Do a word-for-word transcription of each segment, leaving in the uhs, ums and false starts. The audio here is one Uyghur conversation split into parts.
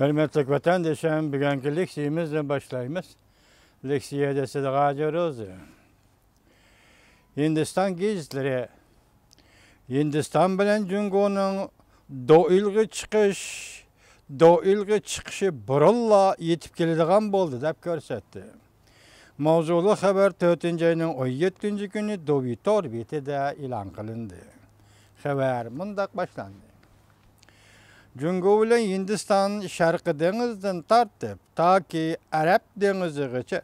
ھۆرمەتلىك ۋەتەندىشىم، بۈگۈنكى لېكسىيىمىزنى باشلايمىز. لېكسىيە دېسىدىغا جوروزى. ھىندىستان گېزىتلىرى. ھىندىستان بىلەن جۇڭگونىڭ دوئىلغا چىقىش، دوئىلغا چىقىشى بۇرۇنلا يېتىپ كېلىدىغان بولدى، دەپ كۆرسەتتى. ماۋزۇلۇق خەۋەر تۆتىنچى ئاينىڭ ئون يەتتىنچى كۈنى دوۋى تور بېتىدە ئېلان قىلىندى. خەۋەر مۇنداق باشلاندى. جۇڭگو بىلەن ھىندىستان شەرقىي دېڭىزدىن تارتىپ تاكى ئەرەب دېڭىزىغىچە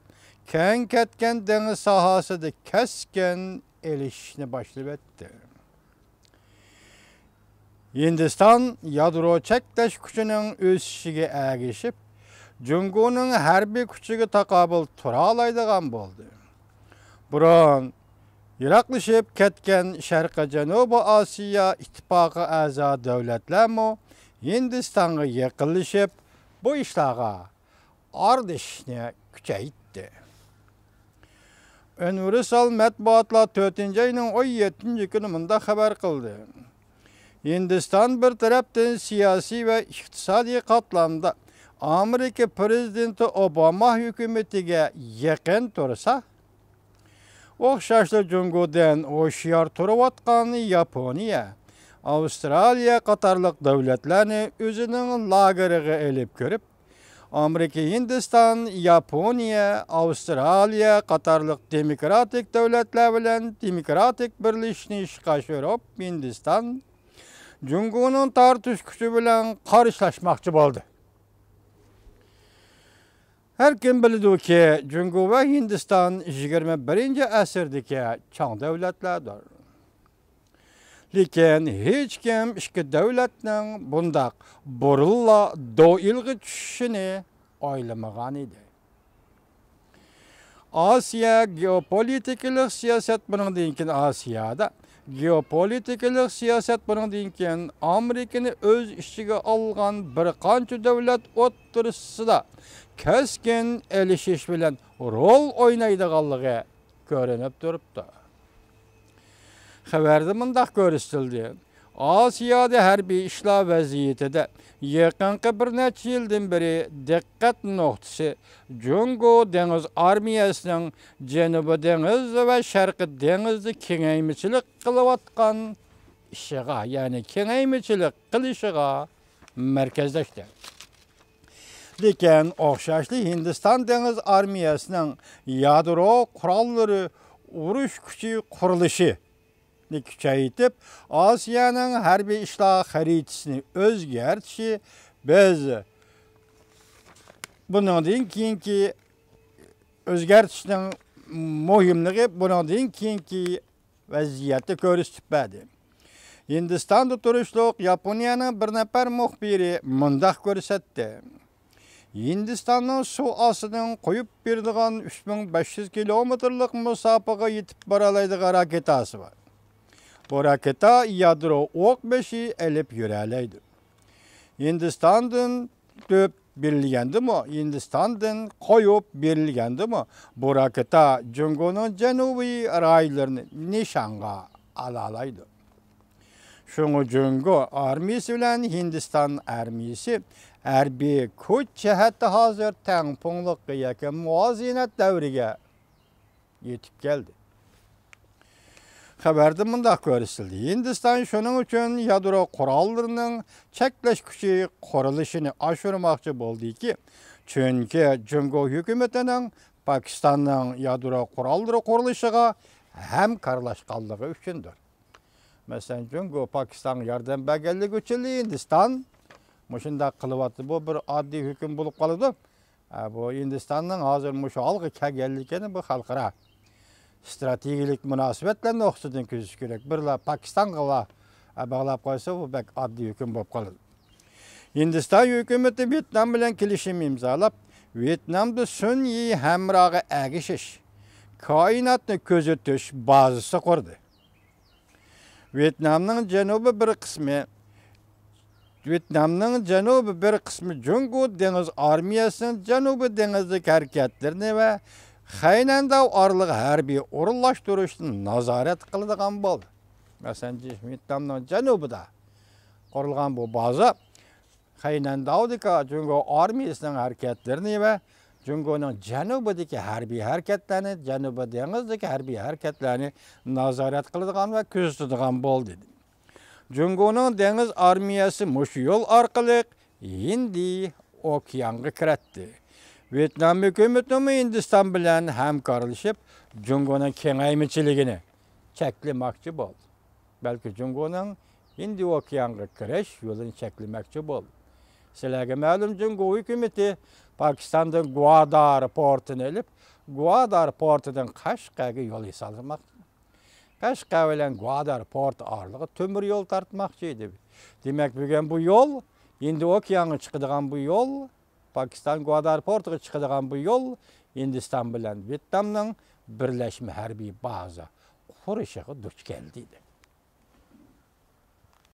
كەڭ كەتكەن دېڭىز ساھەسىدە كەسكىن ئېلىشىشنى باشلىۋەتتى. ھىندىستان يادرو چەكلەش كۈچىنىڭ ئۆسۈشىگە ئەگىشىپ، جۇڭگونىڭ ھەربىي كۈچىگە تاقابىل تۇرالايدىغان بولدى. بۇرۇن يىراقلىشىپ كەتكەن شەرقىي جەنۇبىي ئاسىيا ئىتتىپاقىغا ئەزا دۆلەتلەرمۇ ھىندىستانغا يېقىنلىشىپ، بۇ ئىشلارغا ئارىلىشىشنى كۈچەيتتى. ئۇنىۋېرسال مەتبۇئاتلار تۆتىنچى ئاينىڭ ئون يەتتىنچى كۈنى مۇنداق خەۋەر قىلدى: ھىندىستان بىر تەرەپتىن سىياسىي ۋە ئىقتىسادىي قاتلامدا ئامېرىكا پىرېزىدېنتى ئوباما ھۆكۈمىتىگە يېقىن تۇرسا، ئوخشاشلا جۇڭگودىن ھوشيار تۇرۇۋاتقان ياپونىيە، ئاۋسترالىيە قاتارلىق دۆلەتلەرنى ئۆزىنىڭ لاگېرىغا ئېلىپ كىرىپ، ئامېرىكا، ھىندىستان، ياپونىيە، ئاۋسترالىيە قاتارلىق دېموكراتىك دۆلەتلەر بىلەن دېموكراتىك بىرلىشىشنى ئىشقا ئاشۇرۇپ، ھىندىستان جۇڭگونىڭ تارتىش كۈچى بىلەن قارشىلاشماقچى بولدى. ھەر كىم بىلىدۇكى، جۇڭگو ۋە ھىندىستان يىگىرمە بىرىنچى ئەسىردىكى چوڭ دۆلەتلەردۇر. لېكىن ھېچكىم ئىككى دۆلەتنىڭ بۇنداق بۇرۇنلا دوئىلغا چۈشۈشىنى ئويلىمىغان ئىدى. ئاسىيا گېئوپولىتىكىلىق سىياسەت، بۇنىڭدىن كېيىن ئاسىيادا گېئوپولىتىكىلىق سىياسەت، بۇنىڭدىن كېيىن ئامېرىكىنى ئۆز ئىچىگە ئالغان بىر قانچە دۆلەت ئوتتۇرىسىدا كەسكىن ئېلىشىش بىلەن رول ئوينايدىغانلىقى كۆرۈنۈپ تۇرۇپتۇ. خەۋەردە مۇنداق كۆرسىتىلدى: ئاسىيادا ھەربىي ئىشلار ۋەزىيىتىدە يېقىنقى بىر نەچچە يىلدىن بېرى دىققەت نۇقتىسى جۇڭگو دېڭىز ئارمىيەسىنىڭ جەنۇبىي دېڭىز ۋە شەرقىي دېڭىزدا كېڭەيمىچىلىك قىلىۋاتقان ئىشىغا، يەنى كېڭەيمىچىلىك قىلىشىغا مەركەزلەشتى. لېكىن ئوخشاشلا ھىندىستان دېڭىز ئارمىيەسىنىڭ يادرو قوراللىرى ئۇرۇش كۈچى قۇرۇلۇشىنى كۈچەيتىپ، ئاسىيانىڭ ھەربىي ئىشلار خەرىتىسىنى ئۆزگەرتىشى، بىز بۇنىڭدىن كېيىنكى ئۆزگەرتىشنىڭ مۇھىملىقى بۇنىڭدىن كېيىنكى ۋەزىيەتتە كۆرسىتىپ بەردى. ھىندىستاندا تۇرۇشلۇق ياپونىيەنىڭ بىر نەپەر مۇخبىرى مۇنداق كۆرسەتتى: ھىندىستاننىڭ سۇ ئاستىدىن قويۇپ بېرىدىغان ئۈچ مىڭ بەش يۈز كىلومېتىرلىق مۇساپىگە يېتىپ بارالايدىغان راكېتاسى بار. بۇ راكېتا يادرو ئوق بېشى ئېلىپ يۈرەلەيدۇ. ھىندىستاندىن تۆپ بېرىلگەندىمۇ، ھىندىستاندىن قويۇپ بېرىلگەندىمۇ، بۇ راكېتا جۇڭگونىڭ جەنۇبىي رايونلىرىنى نىشانغا ئالالايدۇ. شۇڭا جۇڭگو ئارمىيىسى بىلەن ھىندىستان ئارمىيىسى ھەربىي كۈچ جەھەتتە ھازىر تەڭپۇڭلۇق ياكى مۇۋازىنەت دەۋرىگە يېتىپ كەلدى. خەۋەردە مۇنداق كۆرسىتىلدى: ھىندىستان شۇنىڭ ئۈچۈن يادرو قوراللىرىنىڭ چەكلەش كۈچى قۇرۇلۇشىنى ئاشۇرماقچى بولدىكى، چۈنكى جۇڭگو ھۆكۈمىتىنىڭ پاكىستاننىڭ يادرو قوراللىرى قۇرۇلۇشىغا ھەمكارلاشقانلىقى ئۈچۈندۇر. مەسىلەن، جۇڭگو پاكىستانغا ياردەم بەرگەنلىكى ئۈچۈن ھىندىستان مۇشۇنداق قىلىۋاتىدۇ. بۇ بىر ئاددىي ھۆكۈم بولۇپ قالىدۇ. ئە، بۇ ھىندىستاننىڭ ھازىر مۇشۇ ھالغا كەلگەنلىكىنى بۇ خەلقئارا ئىستراتېگىيەلىك مۇناسىۋەتلەر نۇقتىسىدىن كۆزىتىش كېرەك. بىرلا پاكىستانغىلا، ئە، باغلاپ قويسا، بۇ بەك ئاددىي ھۆكۈم بولۇپ قالىدۇ. ھىندىستان ھۆكۈمىتى ۋيېتنام بىلەن كېلىشىم ئىمزالاپ، ۋيېتنامدا سۈنئىي ھەمراغا ئەگىشىش، كائىناتنى كۆزىتىش بازىسى قۇردى. ۋيېتنامنىڭ جەنۇبىي بىر قىسمى، ۋيېتنامنىڭ جەنۇبىي بىر قىسمى جۇڭگو دېڭىز ئارمىيەسىنىڭ جەنۇبىي دېڭىزدىكى ھەرىكەتلىرىنى ۋە خەينەنداۋ ئارىلىق ھەربىي ئورۇنلاشتۇرۇشنى نازارەت قىلىدىغان بولدى. مەسىلەن، ۋيېتنامنىڭ جەنۇبىدا قۇرۇلغان بۇ بازا خەينەنداۋدىكى جۇڭگو ئارمىيىسىنىڭ ھەرىكەتلىرىنى ۋە جۇڭگونىڭ جەنۇبىدىكى ھەربىي ھەرىكەتلەرنى، جەنۇبىي دېڭىزدىكى ھەربىي ھەرىكەتلەرنى نازارەت قىلىدىغان ۋە كۆزىتىدىغان بولدى. جۇڭگونىڭ دېڭىز ئارمىيەسى مۇشۇ يول ئارقىلىق ھىندى ئوكيانغا كىرەتتى. ۋيېتنام ھۆكۈمىتىمۇ ھىندىستان بىلەن ھەمكارلىشىپ، جۇڭگونىڭ كېڭەيمىچىلىكىنى چەكلىمەكچى بولدى. بەلكى جۇڭگونىڭ ھىندى ئوكيانغا كىرىش يولىنى چەكلىمەكچى بولدى. سىلەرگە مەلۇم، جۇڭگو ھۆكۈمىتى پاكىستاندىن گۇئادار پورتىنى ئېلىپ، گۇئادار پورتىدىن قەشقەرگە يول ياسالماقچى. قەشقەر بىلەن گۇئادار پورتى ئارىلىقىغا تۆمۈر يول تارتماقچى ئىدى. دېمەك، بۈگۈن بۇ يول، ھىندى ئوكيانغا چىقىدىغان بۇ يول، پاكىستان گۇئادار پورتىغا چىقىدىغان بۇ يول ھىندىستان بىلەن ۋيېتنامنىڭ بىرلەشمە ھەربىي بازا قۇرۇشىغا دۇچ كەلدى، دېدى.